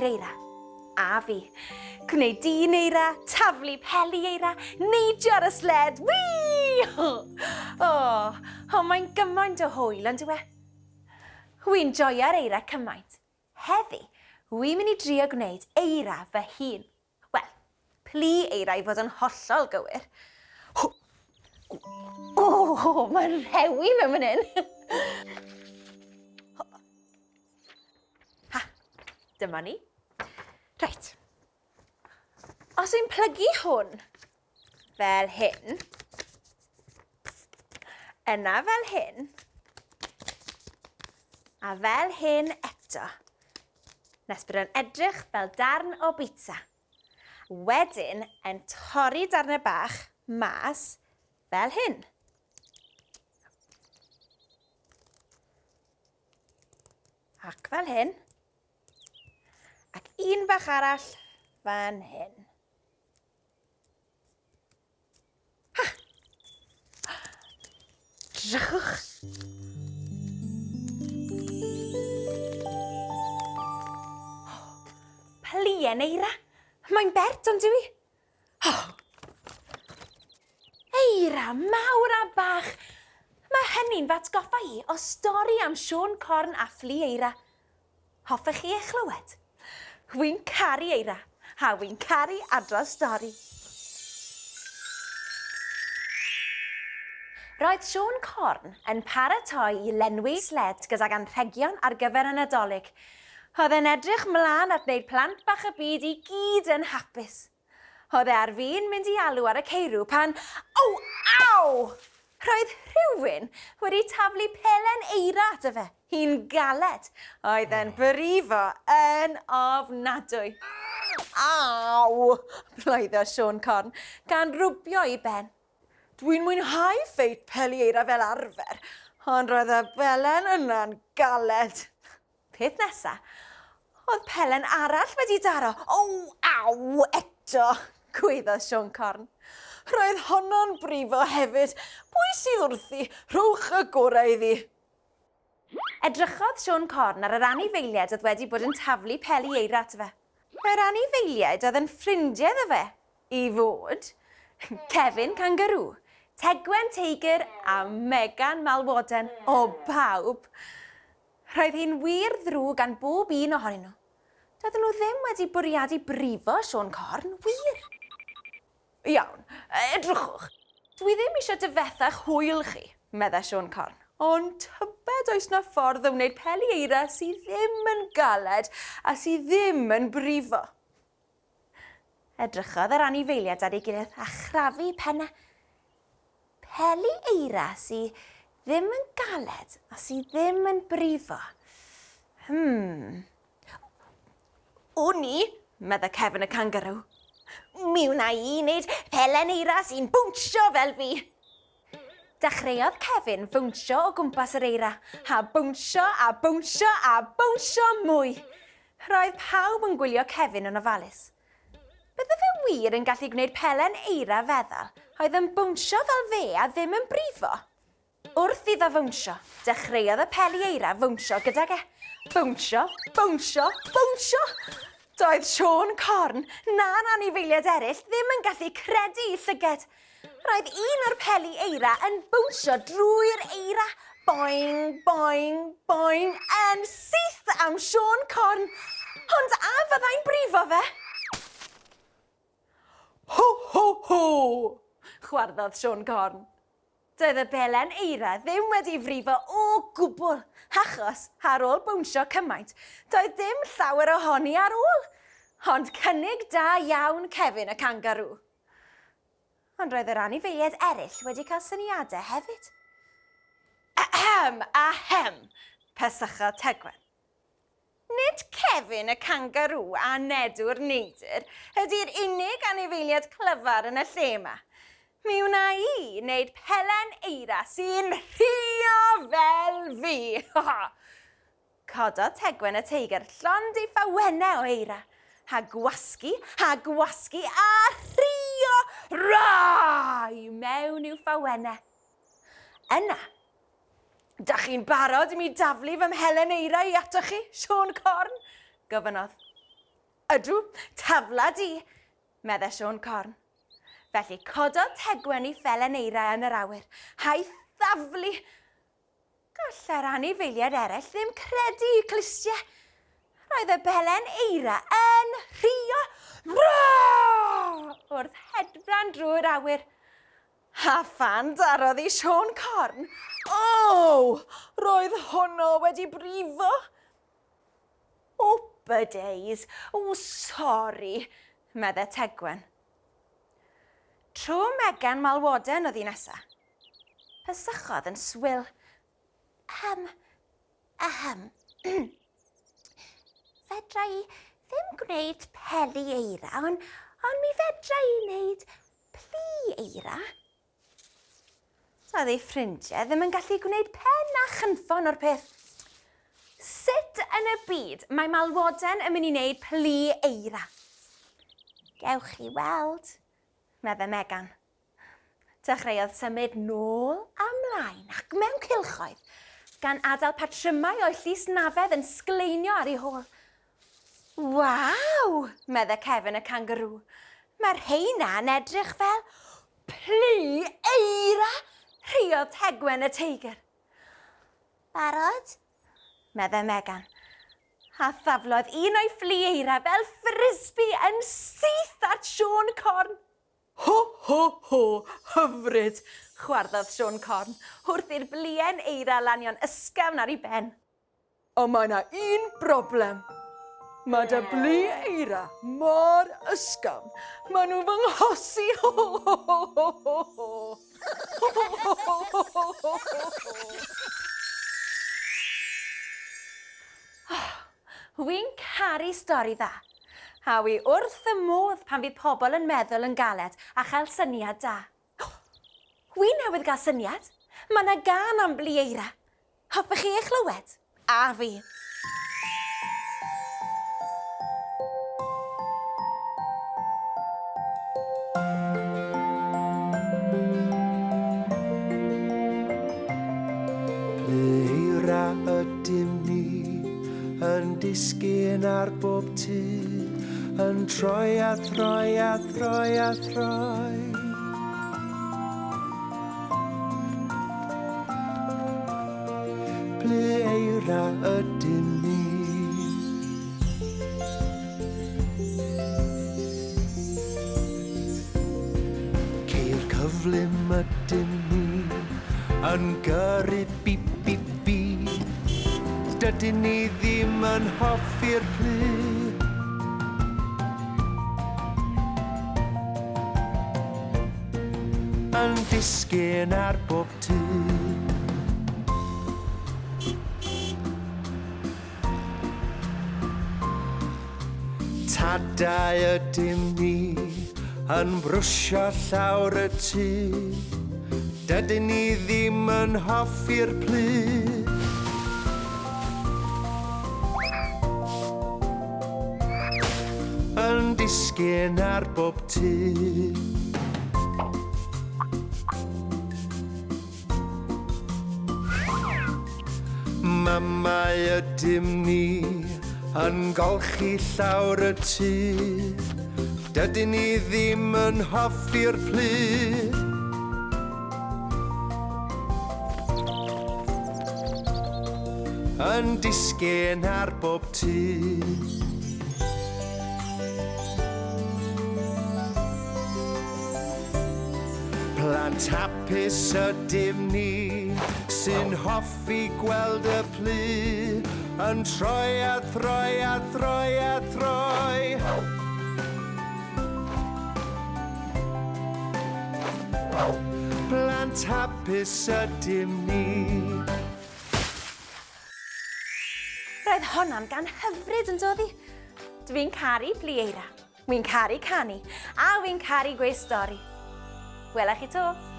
i'r eira. A fi. Gwneud dyn eira, taflu peli eira, neidio ar y sled. Wii! Oh, oh, mae'n gymaint o hwyl, ond yw e? Wi'n joio'r eira cymaint. Heddi, wi'n mynd i drio gwneud eira fy hun. Wel, plu eira i fod yn hollol gywir. O, oh, mae'n rhewi mewn fan hyn. Ha, dyma ni. Reit. Os yw'n plygu hwn fel hyn, yna fel hyn, a fel hyn eto, nes bod o'n edrych fel darn o bitsa. Wedyn yn torri darnau bach mas fel hyn. Ac fel hyn. Ac un bach arall fan hyn. Ha! Drychwch! Plien eira. Mae'n bert, ond dwi? Oh. Eira mawr a bach. Mae hynny'n fy atgoffa i o stori am Siôn Corn a Phlu Eira. Hoffech chi ei chlywed? Wi'n caru eira, a wi'n caru adrodd stori. Roedd Siôn Corn yn paratoi i lenwi sled gydag anrhegion ar gyfer y Nadolig. Oedd e'n edrych mlaen at wneud plant bach y byd i gyd yn hapus. Oedd e ar fin mynd i alw ar y ceirw pan... O! Aw! Roedd rhywun wedi taflu pelen eira ato fe. Hi'n galed. Oedd e'n brifo yn ofnadwy. Aw! Bloeddodd Siôn Corn, gan rwbio ei ben. Dwi'n mwynhau ffeit peli eira fel arfer, ond roedd y belen yna'n galed. Peth nesa, oedd pelen arall wedi daro. O, aw, eto, gwaeddodd Siôn Corn. Roedd honno'n brifo hefyd. Pwy sydd wrthi? Rhowch y gorau iddi. Edrychodd Siôn Corn ar yr anifeiliaid oedd wedi bod yn taflu peli eira ato fe. Yr anifeiliaid oedd yn ffrindiau iddo fe, i fod. Kevin Kangaroo, Tegwen Teigr a Megan Malwoden o bawb. Roedd hi'n wir ddrwg gan bob un ohonyn nhw. Doedden nhw ddim wedi bwriadu brifo Siôn Corn, wir. Iawn, edrychwch. Dwi ddim eisiau difetha'ch hwyl chi, meddai Siôn Corn. Ond tybed oes 'na ffordd o wneud peli eira sydd ddim yn galed a sydd ddim yn brifo? Edrychodd yr anifeiliaid ar ei gilydd a chrafu pennau. Peli eira sy ddim yn galed a sy ddim yn brifo. Hmm. Wn i, medda Kevin y kangaroo. Mi wna i wneud pelen eira sy'n bwnsio fel fi. Dechreuodd Kevin fownsio o gwmpas yr eira, a bownsio a bownsio a bownsio mwy. Roedd pawb yn gwylio Kevin yn ofalus. Bydde fe wir yn gallu gwneud pelen eira feddal oedd yn bownsio fel fe a ddim yn brifo? Wrth iddo fownsio, dechreuodd y peli eira fownsio gydag e. Bownsio, bownsio, bownsio! Doedd Siôn Corn na'r anifeiliaid eraill ddim yn gallu credu eu llyged. Roedd un o'r peli eira yn bownsio drwy'r eira, boing, boing, boing, yn syth am Siôn Corn. Ond a fyddai'n brifo fe? Ho, ho, ho! Chwarddodd Siôn Corn. Doedd y belen eira ddim wedi frifo o gwbl, achos ar ôl bownsio cymaint, doedd dim llawer ohoni ar ôl. Ond cynnig da iawn Kevin y cangarŵ. Ond roedd yr anifeiliaid eraill wedi cael syniadau hefyd. Ahem! Ahem! Pesychodd Tegwen. Nid Kevin y cangarŵ a Nedw'r neidr ydy'r unig anifeiliaid clyfar yn y lle yma. Mi wna i wneud pelen eira sy'n rhuo fel fi! Cododd Tegwen y teigr llond ei phawennau o eira, a gwasgu, a gwasgu, a rhuo ra i mewn i'w phawennau. Yna, da chi'n barod i mi daflu fy mhelen eira i atoch chi, Siôn Corn? gofynnodd. Ydw, tafla di, medde Siôn Corn. Felly cododd Tegwen ei phelen eira yn yr awyr, a'i thaflu. Gallai'r anifeiliaid eraill ddim credu eu clustiau. Roedd y belen eira yn rhuo wrth hedfan drwy'r awyr. A phan darodd i Siôn Corn, o, roedd honno wedi brifo. Wp-a-days, o sori, medde Tegwen. Tro Megan Malwoden oedd hi nesa. Pesychodd yn swil. Ahem, ahem. Fedra i ddim gwneud peli eira, ond on mi fedra i wneud plu eira. Doedd ei ffrindiau ddim yn gallu gwneud pen a chynffon o'r peth. Sut yn y byd mae malwoden yn mynd i wneud plu eira? Gewch chi weld, medde Megan. Dechreuodd symud nôl a mlaen ac mewn cylchoedd, gan adael patrymau o'i llys nafedd yn sgleinio ar ei hôl. Waw! medde Kevin y cangarŵ. Mae'r rheina yn edrych fel plu eira! rhuodd Tegwen y teigr. Barod? medde Megan. A thaflodd un o'i phlu eira fel ffrisbi yn syth at Siôn Corn. Ho, ho, ho, hyfryd! chwarddodd Siôn Corn, wrth i'r bluen eira lanio'n ysgafn ar ei ben. Ond mae 'na un broblem. Mae dy blu eira mor ysgafn, maen nhw'n fy nghosi! Ho, ho, ho, ho, ho, ho. Ho, ho, ho, ho, ho, ho, ho, ho. Oh, wi'n caru stori dda. A wi wrth fy modd pan fydd pobl yn meddwl yn galed a chael syniad da. Wi newydd gael syniad. Mae 'na gân am blu eira. Hoffech chi ei chlywed? A fi. Plu eira ydym ni yn disgyn ar bob tu, yn troi a throi a throi a throi. Plu eira ydym ni? Ceir cyflym ydym ni yn gyrru bip bip bip. Dydyn ni ddim yn hoffi'r plu. Yn disgyn ar bob tu. Tadau ydym ni yn brwsio llawr y tŷ. Dydyn ni ddim yn hoffi'r plu. Yn disgyn ar bob tu. Mamau ydym ni yn golchi llawr y tŷ. Dydyn ni ddim yn hoffi'r plu. Yn disgyn ar bob tu. Plant hapus ydym ni sy'n hoffi gweld y plu yn troi a throi a throi a throi. Plant hapus ydym ni. Roedd honna'n gan hyfryd yn dod i. Dwi'n caru plu eira. Wi'n caru canu, a wi'n caru gweud stori. Wela chi 'to.